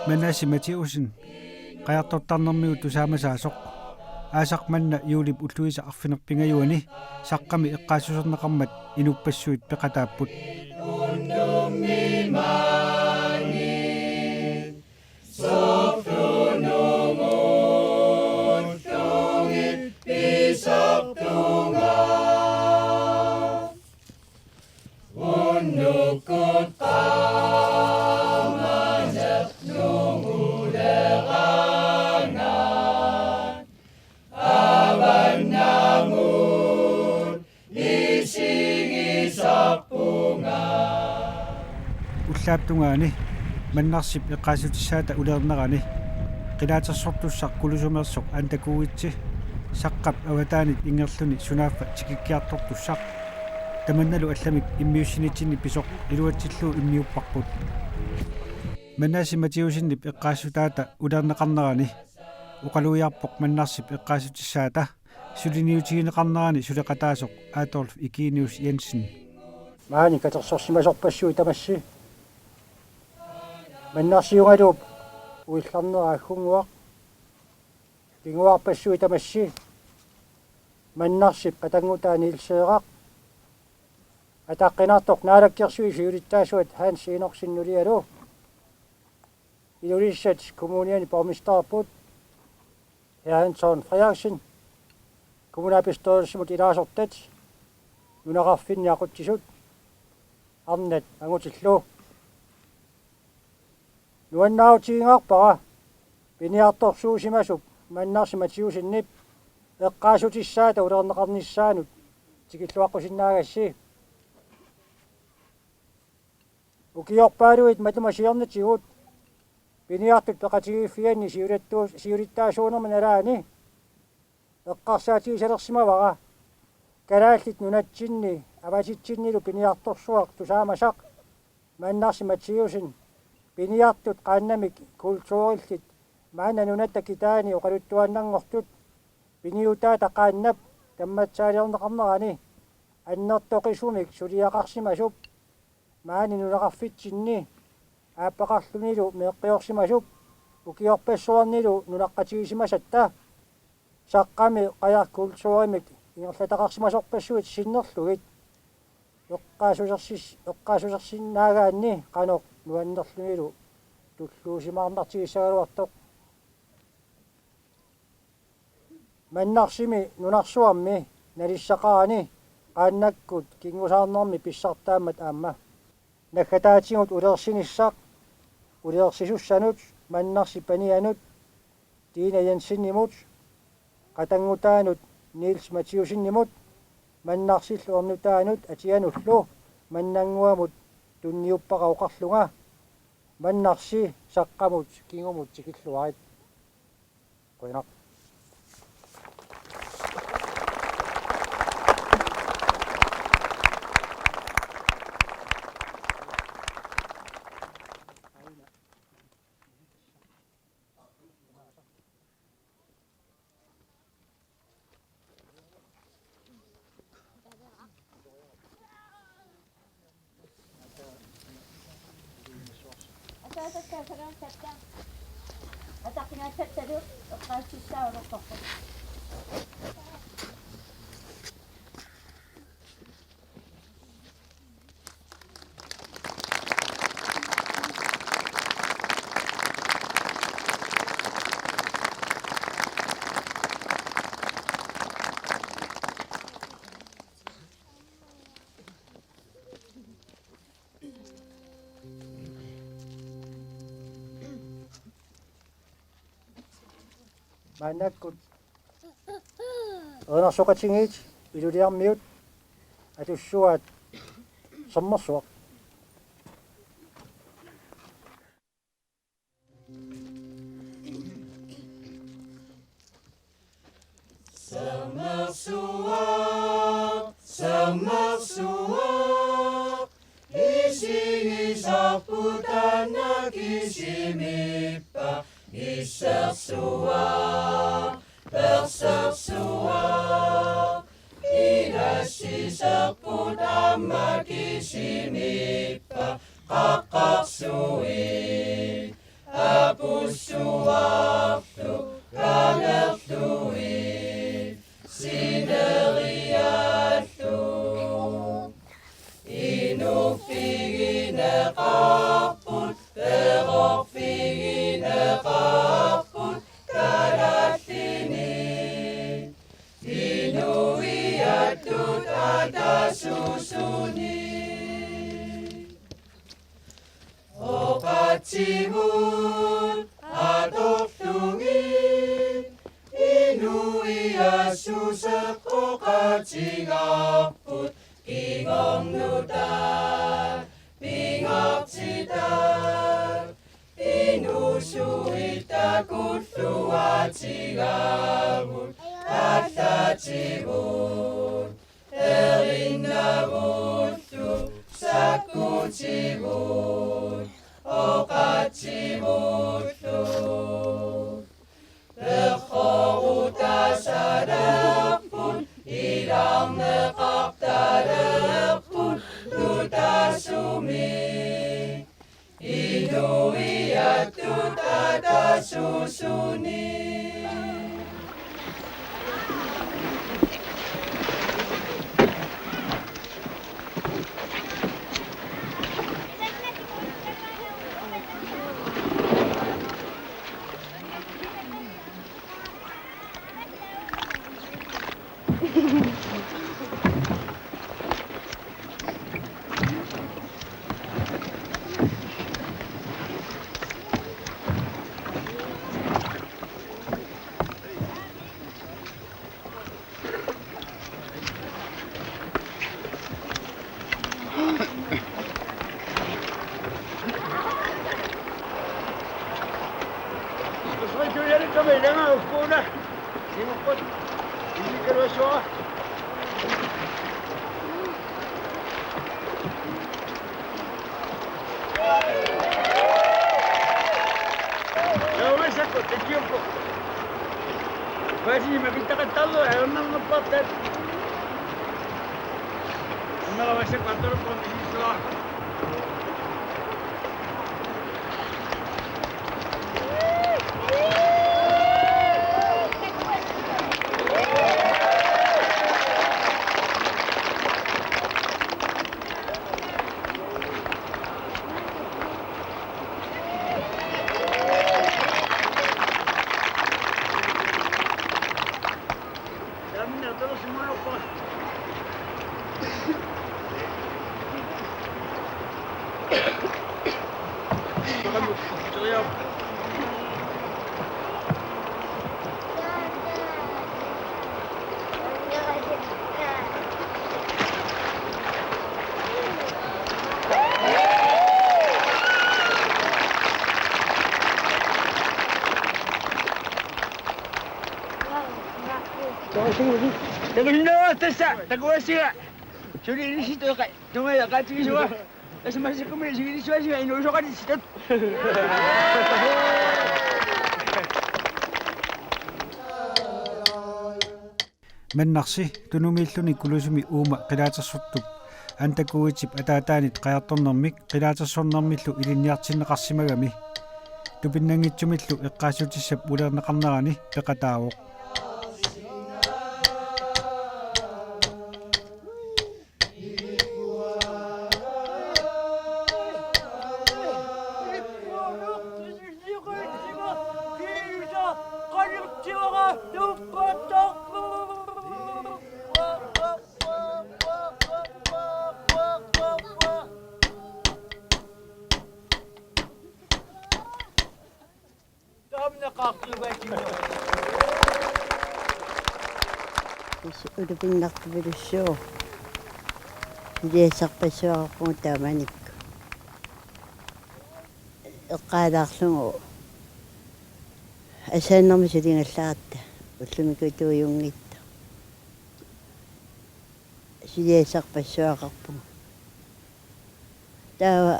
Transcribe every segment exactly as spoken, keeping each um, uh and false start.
Manasse Mathiassen qajartortarnermigut tusaamasaasoq aasaq manna juulip ulluisa arfineq-pingajuani Saqqami eqqaassuserneqarmat inuppassuit peqataapput. Ullaap tungaani Mannarsip eqqaassutissaata uleernerani qilaatersortussaq Kulusumeersoq Anda Kuitse Saqqap avataanit ingerluni sunaaffa tikikkiartortussaq. Tamannalu allamik immiussinitsinni pisoq iluatsillugu immiupparput. Manasse Mathiassenip eqqaassutaata uleerneqarnerani oqalugiarpoq Mannarsip eqqaassutissaata suliniutigineqarnerani suleqataasoq Adolf Eugenius Jensen. Maani katersorsimasorpassuit tamassi Mannarsiugaluup uillarnera aggunnguaq. Pinnguarpassuit tamassi Mannarsip qatanngutaa Niels Heeraq, ataqqinartoq Naalakkersuisut siulittaasuat Hans Enoksen nulialu Ilulissat Kommuniani borgmesterput Hans Frederiksen, kommunalbestyrelsimut ilaasortat, nunaqarfinni aqutsisut, arnat angutillu. Nuannaarutigigaarpara piniartorsuusimasup Mannarsi Mathiassenip eqqaassutissaata uleerneqarnissaanut tikilluaqqusinnaagassi. Ukiorpaaluit matuma siornatigut piniartut peqatigiiffianni siulattuu-, siulittaasuunerma nalaani eqqarsaatigisalersimavara Kalaallit Nunatsinni avatitsinnilu piniartorsuaq tusaamasaq Mannarsi Mathiassen piniartut qaannamik kulturillit maanna nunatta kitaani oqaluttuaannanngortut piniutaata qaannap tammatsaaliorneqarnerani annertoqisumik suliaqarsimasup maani nunaqarfitsinni aappaqarlunilu meeqqiorsimasup ukiorpassuarnilu nunaqqatigisimasatta Saqqami qajaq kulturimik ingerlataqarsimasorpassuit sinnerlugit eqqaassusersis-, eqqaassusersinnaagaanni qanoq nuannerlunilu tulluusimaarnartigissagaluartoq. Mannarsimi nunarsuarmi nalissaqarani qaannakkut kingusaarnermi pissartaammat aamma naggataatigut uleersinissaq uleersisussanut Mannarsi panianut Tina Jensenimut qatanngutaanut Niels Mathiassenimut Mannarsillu ernutaanut Atianullu Mannannguamut tunniuppara oqarlunga: Mannarsi Saqqamut kingumut tikilluarit. Qujanaq. Maannakkut erinarsoqatigiit Ilulissarmiut atussuaat Sermersuaq. Sermersuaq, Sermersuaq, Putanna kisimippa issersuaq, persersuaq. Ilassiserput aamma kisimippa qaqqarsuit. Apussuarlu kangerluit sineriallu. Inuffigineqarput, perorfigineqarput kalaallinit. Inuiattut ataatsuusunit. Oqaatsivut atorlugit inuiassuseq oqaatigaarput kingornuta pingaartitat. Inuusuit takulluaatigaavut allativut, erinnavullu sakkutivut, oqaatsivullu. Perrorutaasaleerput, ilarneqartaleerput nutaasumik. Inuiattut ataatsuusunit. Takuasakku, takiukku. Paasini makittaqattaarlunga ajornarnerpaartaat. Immaqa massakkut attorluarpoq misissuara. Takusinnaavat tassa, takuassiga. Suli ilisitut eqa-, tungaanut eqaatigisuga. Tassa massakkumi sivilissuasiga inuusoqatitsitat. Mannarsi Tunumiilluni Kulusimi uuma qilaatersortup Anda Kuitip ataataanit qajartornermik qilaatersornermillu ilinniartinneqarsimagami tupinnanngitsumillu eqqaassutissap ulerneqarnerani peqataavoq. Tassa ulupinnartupilussuuvoq. Suliassarpassuaqarpugut taamanikkut. Eqqaalaarlugu asaannermut suligallaratta ullumikkutuujunngitsoq. Suliassarpassuaqarpugut. Taava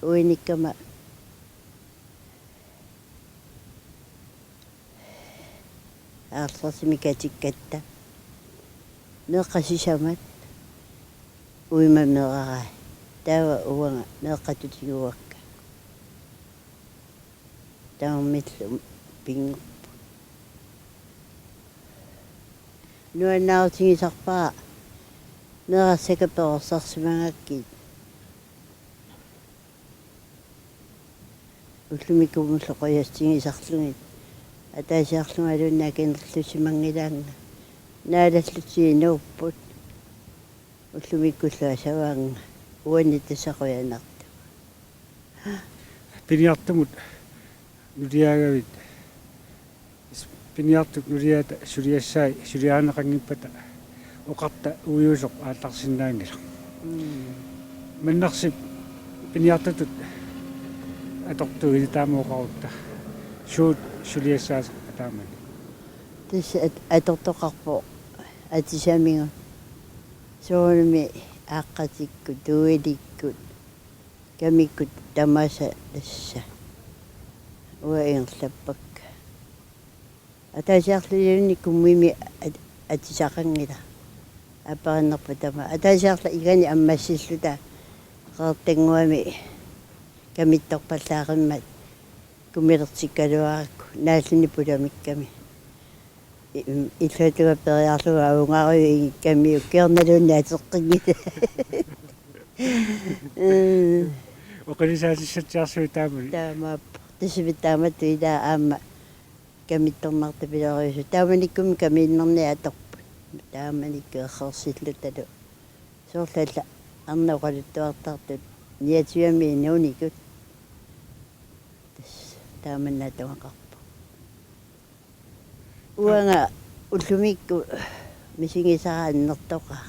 Uinikkama Aallersumik katikkatta meeqqat sisamat uima meerarai. Taava uanga meeqqatut tiguakka. Taamaammat pinngorpoq. Nuannaarutigisarpara meerassakka perorsarsimagakkit. Ullumikkumullu qujassutigisarlugit. Ataasiarlungaluunniit akinerlusimanngilaannga. Naalallutigit inuupput. Ullumikkullu asavaannga. Uani tassa qujanartugut. Piniartumut nuliaagavit. Piniartut nuliata suliassai suliarineqanngippata oqarta uiusoq aallarsinnaanngilaq. Mm. Mannarsip piniartutut atortuini taama oqarutta. Suut suliassaasoq taamani. Tassa at-, atortoqarpoq atisamigut. Soorunami aaqqatikkut, tuilikkut, kamikkut tamaasa tassa. Uanga ingerlappakka. Ataasiarluunniit kummimi at-, atisaqanngilaq. Aapparinnerput tamaat. Ataasiarlunga igani ammassilluta Qeqertannguami kamittorpallaaqimmat kummilertikkaluarakku naalluni pulamikkami. I-, illuatungaa periarlunga avungaarujut ingikkamiuk kingornaluunniit ateqqinngilaq. Mm. Oqilisaatissatsiarsuit taamani. Taamaappoq. Tassami taamatut ilaa aamma kamittornartapiloriusut. Taamanikkummi kamiinnerni atorput. Taamanikkut errersillutalu. Soorlu alla arnat oqaluttuartartut niatigami inuunikut. Tassa taamanna atugaqarpoq. Uanga ullumikkut misigisara annertoqaaq.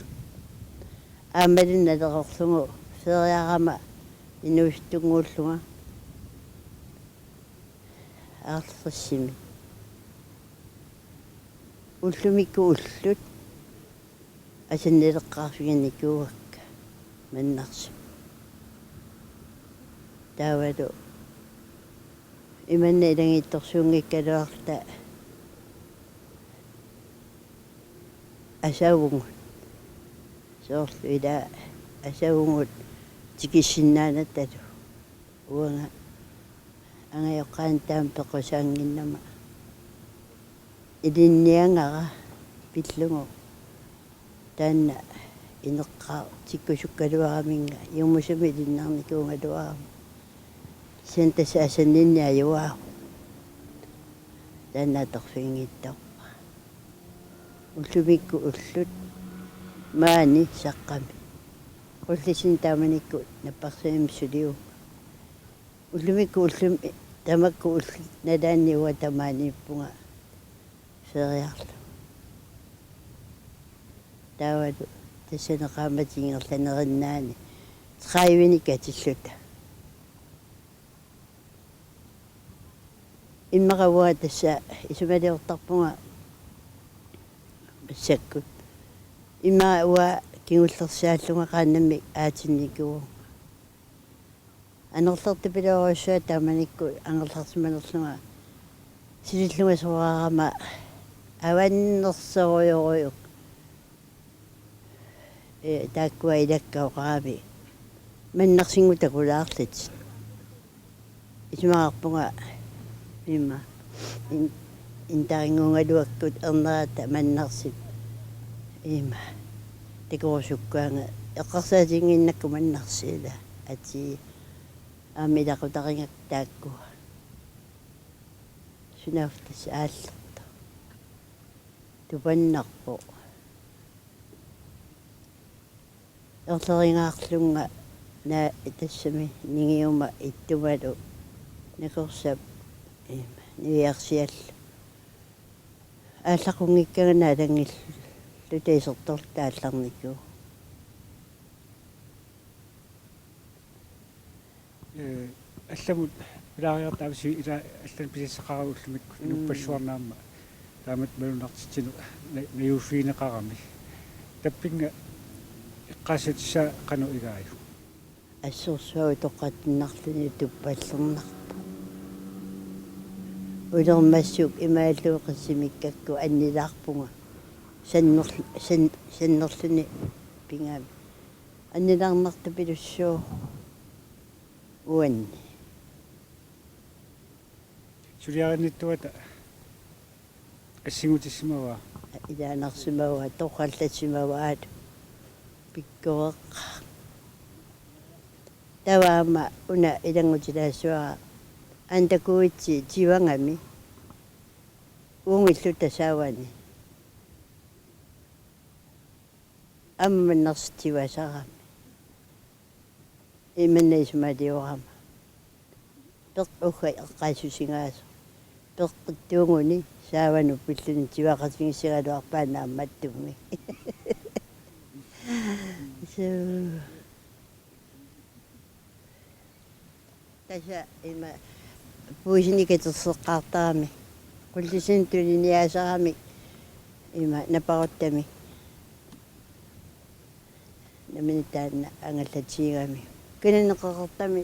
Aammalu naleqorlugu feriarama inuusuttunnguullunga Aallersumik. Ullumikkut ullut asannileqqaarfiginikuuakka Mannarsumik. Taavalu imanna ilannguttorsuunngikkaluarluta asavugut. Soorlu ilaa asavugut tikissinnaanatalu. Uanga angajoqqaani taama pequsaannginnama ilinniagara pillugu taanna ineqqaartikkusukkaluaraminnga jumusumik ilinniarnikuugaluarama. Kisianni tassa asanninneq ajugaavoq. Taanna atorfiginngitsoorpara. Ullumikkut ullut maani saqqami. Qullissini taamanikkut napparsimmavimmi suliuvoq. Ullumikkut ullumi tamakku ullut nalaanni uanga tamaaniippunga feriarlunga. Taavalu tassani qaammatit ingerlanerinnaanni tredivenik katilluta. Immaqa uanga tassa isumaliortarpunga massakkut. Immaqa uanga kingullersaallunga qaannamik aatinnikuu. Anorlertupilorujussuaq taamanikkut angerlarsimanerlunga silillunga soraarama avannersorujorujuk. Ee, taakkua ilakka oqarami: Mannarsinngooq takulaarlutit. Isumaqarpunga ima in-, intarinnguugaluakkut ernerata Mannarsip ima takorusukkaanga eqqarsaatiginnginnakku Mannarsiit ila atii aamma ilaqutarigakkit taakkua. Sunaaffa tassa aallertoq. Tupannarpoq. Erlerigaarlunga naa tassami ningiuma ittumalu nakorsap ima niviarsiallu. Aallaqqunngikkaangat naalanngilluta isertorluta aallarnikuuvoq. Ee, allamut pilaariarta avasi ila allanut pisassaqarami ullumikkut. Mm. Inuppassuarnut aamma taamatut malunnartitsineq na-, najuuffigineqarami. Tappinnga eqqaassutissaa qanoq igaajuk? Assorsuaq utoqqatsinnarluni tuppallernarpoq. Ulermassuk imaallunga qissimikkakku annilaarpunga. Sanner-, san-, sannerluni pigami. Annilaarnartupilussuuvoq uanni. Suliarinnittuata assingutissimavaa. Ilaanarsimavaa, torrallassimavaa, pikkoreq. Taava aamma una ilanngutilaassavara antakuitsi tivagami uungilluta saavani. Aamma mannersitivasarami. Imanna isumaliorama. Peqqugga eqqaassusigaasoq. Peqqittuuguni saavanut pilluni tivaqatigissagaluarpaa naammattummi. Suu. Tassa ima puisinik katerseqqaartarami. Qullisinut tuliniaasaramik ima naparuttami. Nammineq taanna angallatigigami. Kinaneq qeqertami,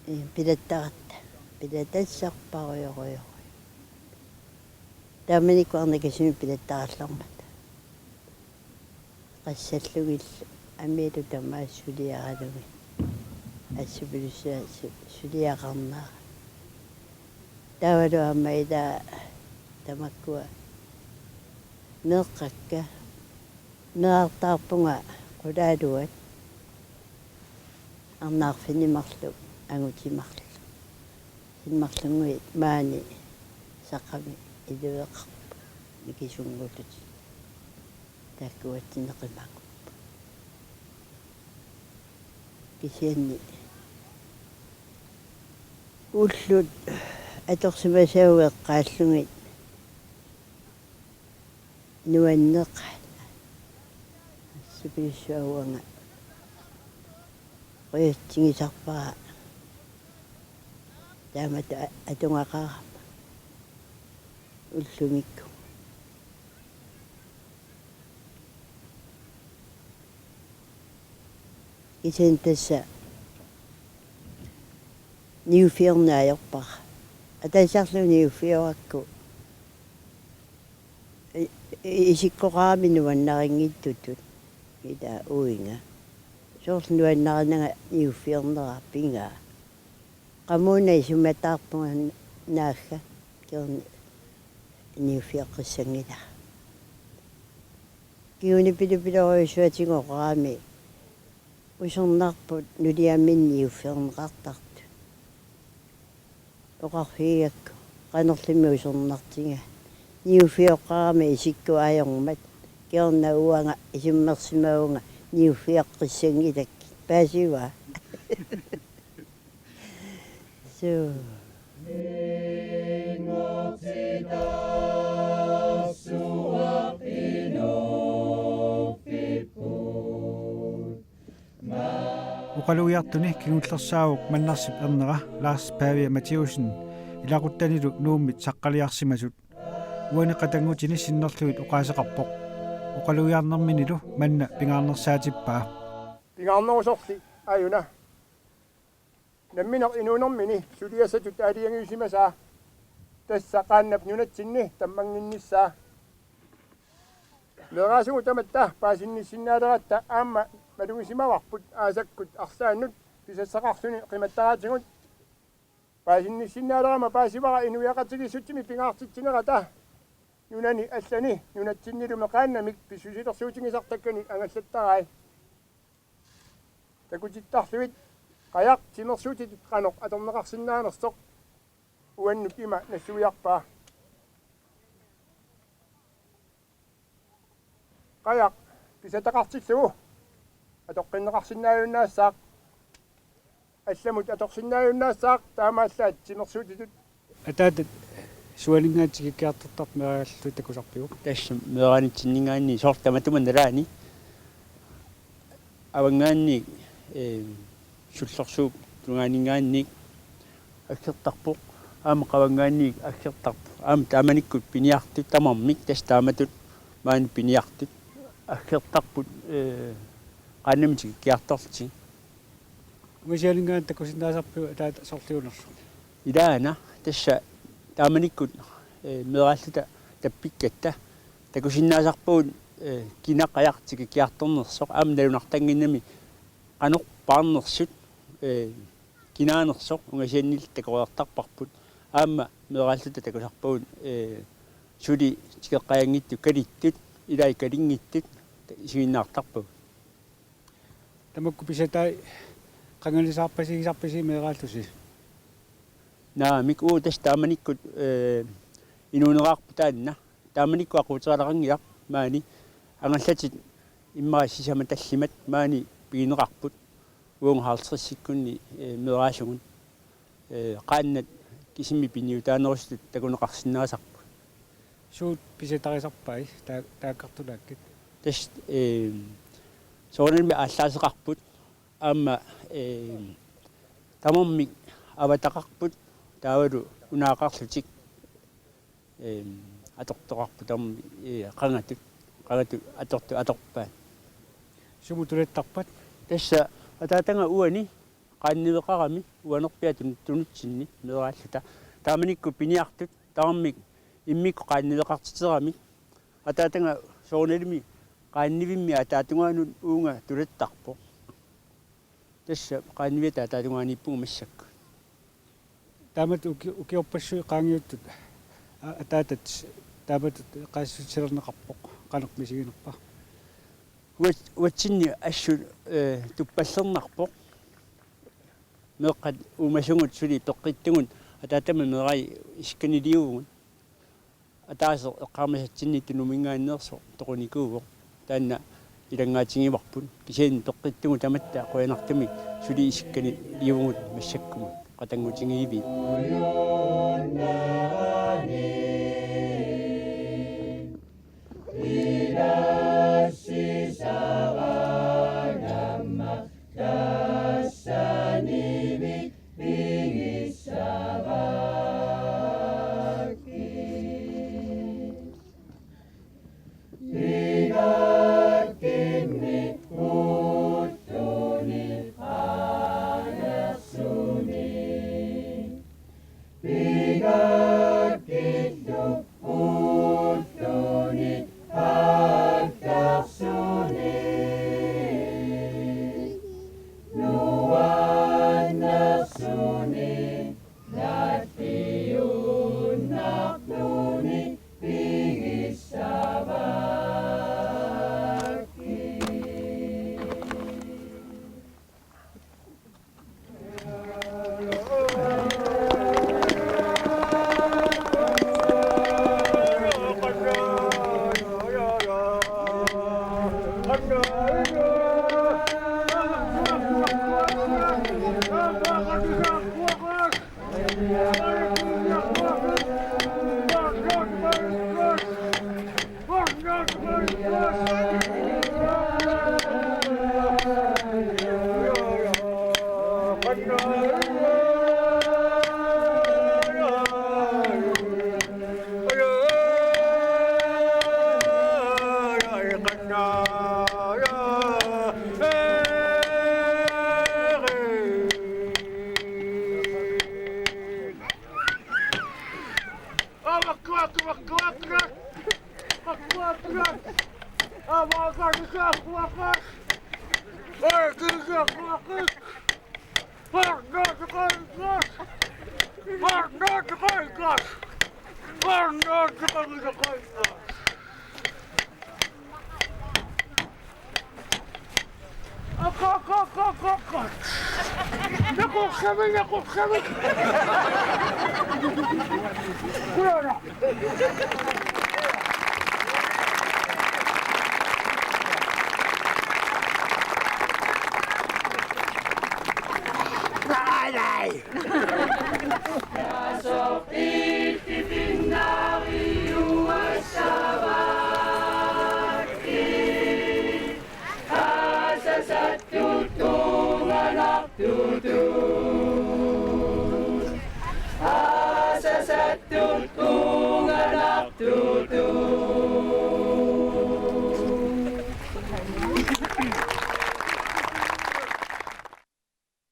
eh, pilattaratta. Pilatassarpassuarujorujorujussuaq. Taamanikkut arnakasumik pilattarallarmata. Qassallugillu amiilu tamaasa suliaralugit. Assupilussuaq su-, suliaqarnera. Taavalu aamma ila tamakkua meeqqakka. Meerartaarpunga qulaaluat arnaarfinni marluk angutit marluk. Sinnerlunguit maani saqami ilueqarput mikisunnguutit. Taakkuatsinneq imagupput. Kisianni ullut atorsimasavut eqqaallugit nuanneqaat. Assupilussuaq uanga qujatsigisarpara taamatut a-, atugaqarama ullumikkut. Kisianni tassa niuffiorneq ajorpara. Ataasiarlugu niuffiorakku i-, i-, isikkoqarami nuannarinngitsutut. Ila uinga. Soorlu nuannarinnanga niuffiornera pigaa. Qamuuna isumataarpunga naagga kingorna niuffioqqissanngilara. Kingunipilupilorujussutigoqarami usornarput nuliaminni niuffiorneqartartut. Oqarfigigakku qanorlumi usornartigigaat. Niuffioqqarami isikkoq ajormat. Kingorna uanga isummersimavunga niuffioqqissanngilakkit. Paasivaa? Suu. Oqalugiartuni kingullersaavoq Mannarsip ernera Lars Pavia Mathiussen ilaquttanilu Nuummit saqqaliarsimasut. Uani qatanngutini sinnerlugit oqaaseqarpoq. Oqalugiarnerminilu manna pingaarnersaatippaa. Pingaarnerusorli aajuna. Nammineq inuunermini suliassatut aalajangiussimasaa. Tassa qaannap nunatsinni tammannginnissaa. Meeraasugut tamatta paasinnissinnaaleratta aamma malugisimavarput aasakkut arlaannut pisassaqarluni qimattaraatigut. Paasinnissinnaalerama paasivara inuiaqatigiissutsimik pingaartitsinerata nunani allani nunatsinniluunniit qaannamik pissusilersuutigisartakkani angallattarai. Takutittarlugit qajaq timersuutitut qanoq atorneqarsinnaanersoq uannut ima nassuiarpaa. Qajaq pisataqartillugu atoqqinneqarsinnaajunnaassaaq. Allamut atorsinnaajunnaassaaq taamaallaat timersuutitut. Ataatat sualingaat tikikkiartortarput meeraagallarlutit takusarpiuk? Tassa meeraanitsinninngaanniit soorlu tamatuma nalaani avanngaanniit, ee, Sullorsuup tungaaninngaanniit aggertarpoq. Aamma qavanngaanniit aggertarpoq. Aamma taamanikkut piniartut tamarmik tassa taamatut maani piniartut aggertarput, ee, qaannamik tikikkiartorlutik. Ungasianinngaanniit takusinnaasarpiuk ataata sorliunersoq? Ilaana, tassa taamanikkut, eh, meeraalluta tappikkatta takusinnaasarpagut, eh, kina qajaq tikikkiartornersoq aamma nalunartannginnami qanoq paarnersut, eh, kinaanersoq ungasiannillu takoriartarparput. Aamma meeraalluta takusarpagut, eh, suli tikeqqajanngitsut kalittut, ilai kalinngitsut isiginnaartarpagut. Tamakku pisatai qanganisaarpasigisarpisi meeraallusi? Naamik, uu, tassa taamanikkut, eh, inuuneraarput taanna. Taamanikkut aquuteralaqanngilaq maani, angallatit immaqa sisamat tallimat maani pigineqarput. Uagut halvtredsikkunni, eh, meeraasugut. Eh, qaannat kisimik piniutaanerusutut takuneqarsinnaasarput. Suut pisatarisarpai taa-, taakkartulaakkit? Tassa, eh, soorunami aallaaseqarput aamma, eh, tamarmik avataqarput taavalu unaaqarlutik, eh, atortoqarput tamarmik, eh, qangatut, qangatut atortut atorpaat. Sumut tulattarpat? Tassa ataataga uani qaanniveqarami uanerpiaq tun-, tunutsinni meeraalluta. Taamanikkut piniartut tamarmik immikkut qaanniveqartiteramik. Ataataga soorunalimi qaannivimmi ataatungaanut uunga tulattarpoq. Tassa qaanniviata ataatungaaniippugut massakkut. Taamatut uki-, ukiorpassuit qaangiuttut, a-, ataatat taamatut eqqaasitsissutilerneqarpoq, qanoq misiginerpa? Uat-, uatsinni assut, eh, tuppallernarpoq. Meeqqat uumasugut suli peqqittugut ataatama meerai isikkaniliuvugut. Ataaseq eqqaamasatsinni Tunuminngaanneersoq toqunikuuvoq. Taanna ilanngaatigivarput. Kisianni peqqittugut tamatta qujanartumik suli isikkaniliuvugut massakkumut. Qatanngutigiiviit? Naqursami, naqursami. Kuulaa.